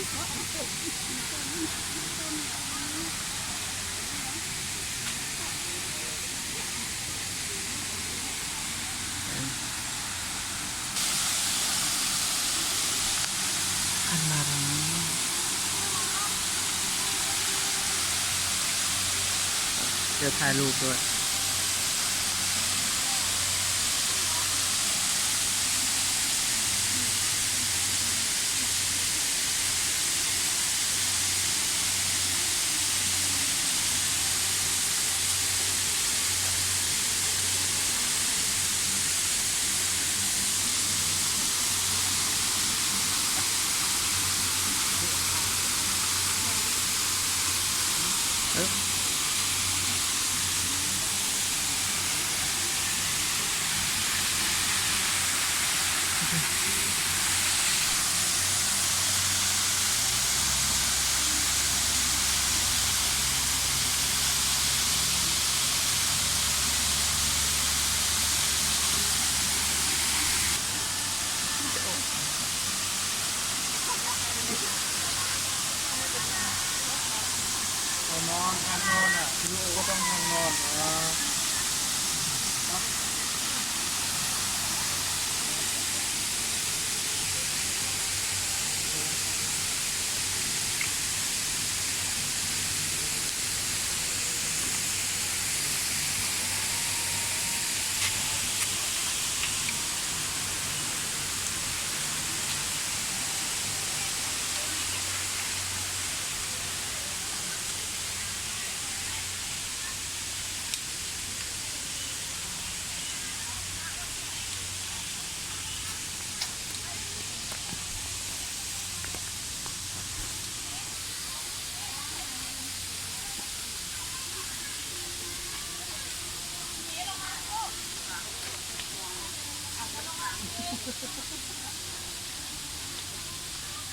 ຫັນມາທາງນີ້ ດຽວຖ່າຍຮູບດ້ວຍ. ເອົານອນ ທາງນອນນະ ວິດີໂອກໍຕ້ອງທາງນອນນະ.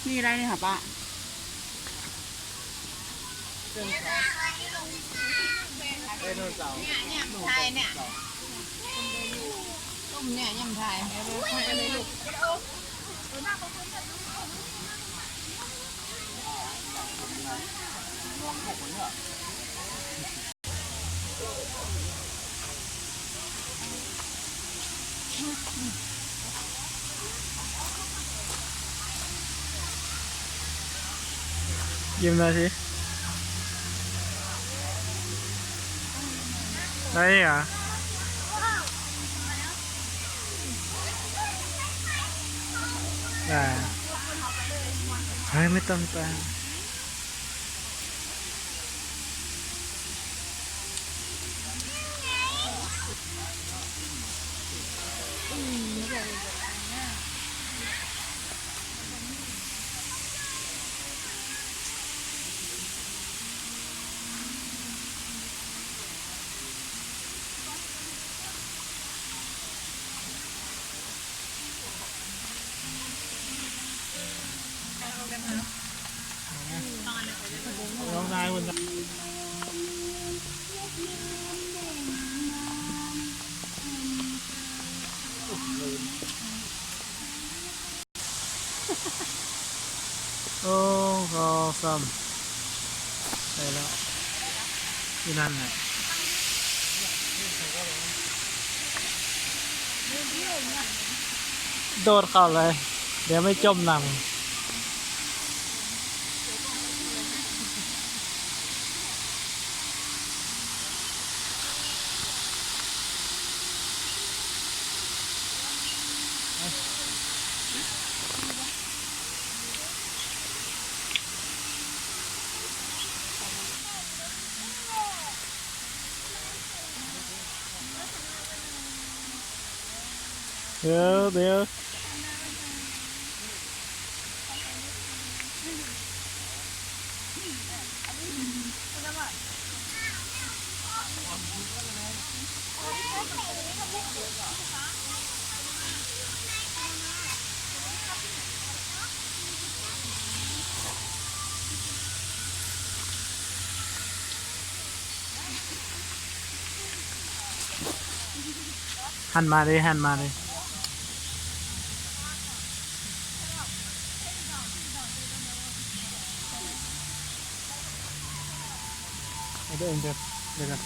ນີ້ໄດ້ນີ້ຫາປ້າ ໄດໂນເສົາ ເນຍ ເນຍ ມັນຖ່າຍເນຍ ຕຸ້ມເນຍ ຍັງຖ່າຍ. ຍິ້ມໜ້ອຍຊິ ໄດ້ຫວາ? ໄດ້ ເຮີ້ຍ ໄມ່ຕ້ອງຕາມ. ໂອ້ ສອງ ສາມ ໄດ້ແລ້ວ ຢູ່ນັ້ນແຫຼະ ໂດດເຂົ້າເລີຍ ດຽວໄມ່ຈົມນຳ. ເດີ ເດີ. ຫັນມາເດ້ ຫັນມາເດ້. ເດີນເດີນ ເດີນ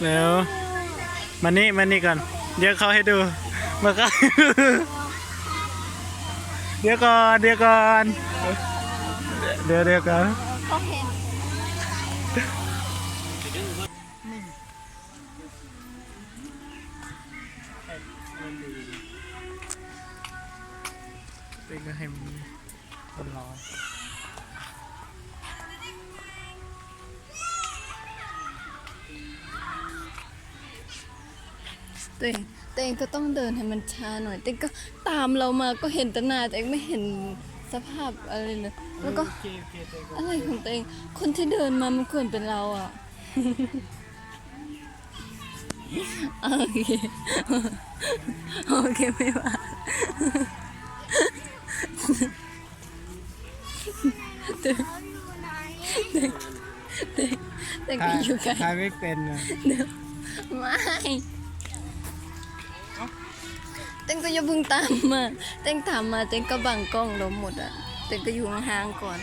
ແລ້ວ ມານີ້ ມານີ້ກ່ອນ ດຽວເຂົາໃຫ້ດູ ມາ ດຽວກ່ອນ ດຽວກ່ອນ ດຽວ ດຽວກ່ອນ. ເປັນກະເຫັນຄົນລາວ. ຕົວເອງ ຕົວເອງກໍຕ້ອງເດີນໃຫ້ມັນຊ້າໜ້ອຍ ຕົວເອງກໍຕາມລາວມາ ກໍເຫັນແຕ່ໜ້າ ຕົວເອງບໍ່ເຫັນສະພາບອະໄລເລີຍ ແລ້ວກໍ ໂອເຄ ໂອເຄ ຕົວເອງກໍ ອະໄລຂອງຕົວເອງ ຄົນທີ່ເດີນມາມັນຄວນເປັນລາວອະ. ໂອເຄ ໂອເຄ ໄມ່ວ່າ ແຕ່ ແຕ່ ແຕ່ກໍຢູ່ໄກ ຖ່າຍ ຖ່າຍໄມ່ເປັນນະ ໄມ່ ແຕ່ກໍຢ່າເພິ່ງຕາມມາ ແຕ່ຕາມມາ ແຕ່ກໍບັງກ້ອງລາວໝົດອະ ແຕ່ກໍຢູ່ຫ່າງໆກ່ອນ.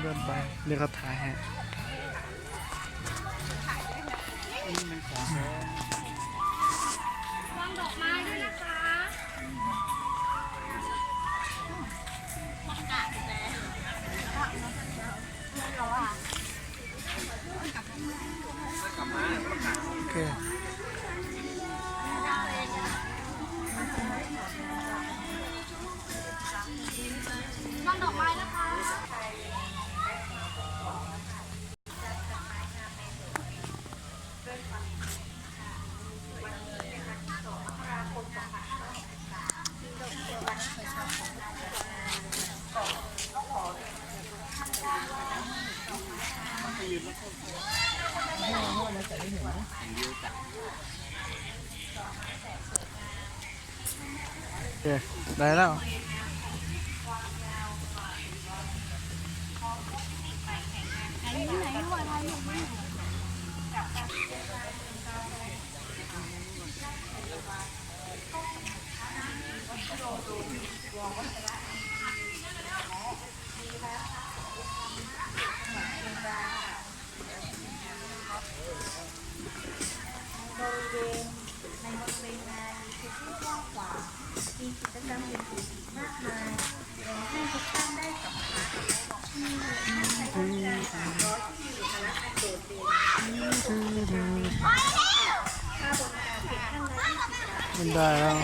ເດີນໄປ ດຽວເຂົາຖ່າຍໃຫ້. ดอกไม้ด้วยนะคะ โอเค วางดอกไม้นะคะ โอเค ได้แล้ว บริเวณ ในบริเวณงานมีพื้นที่กว้างขวาง มีกิจกรรมอื่นๆอีกมากมาย ขอให้ทุกท่านได้สัมผัส มีให้บริการสามร้อยที่มีเอกลักษณ์อันโดดเด่น ที่สุดในการเดินทาง ค่าบริการเพียงท่านละยี่สิบบาท มันได้แล้ว